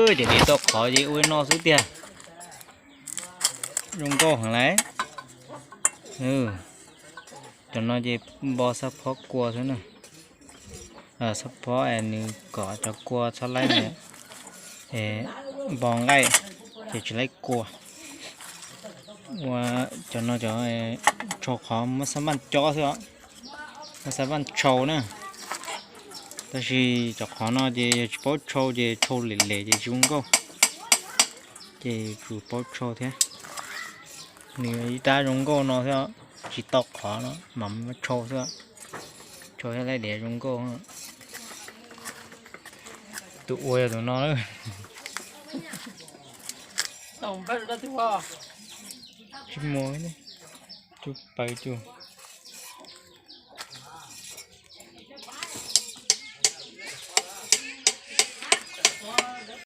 Cov diav tau qhov ces ua no xwb tiag. Zoo nkauj heev lauj. Cov no ces npo xab phob kua xwb na. Xab phob nws kom cov kua txhob laib npo nqaij, ces tsis laib kua. Ua cov no cov tshau qhov muab xab vaj cob xwb os, muab xab vaj tshau na. Tab sis cov qhov no ces yog tsis paub tshau ces tshau lem lem ces tsis zoo nkauj, ces tsuas paub tshau thiab. Nws ib rab zoo nkauj no thiab, tsis tau qhov no mas muab tshau xwb, tshau thiab laib diav zoo nkauj. Tus ua yog tus no. Tsis muaj, cus paws cus.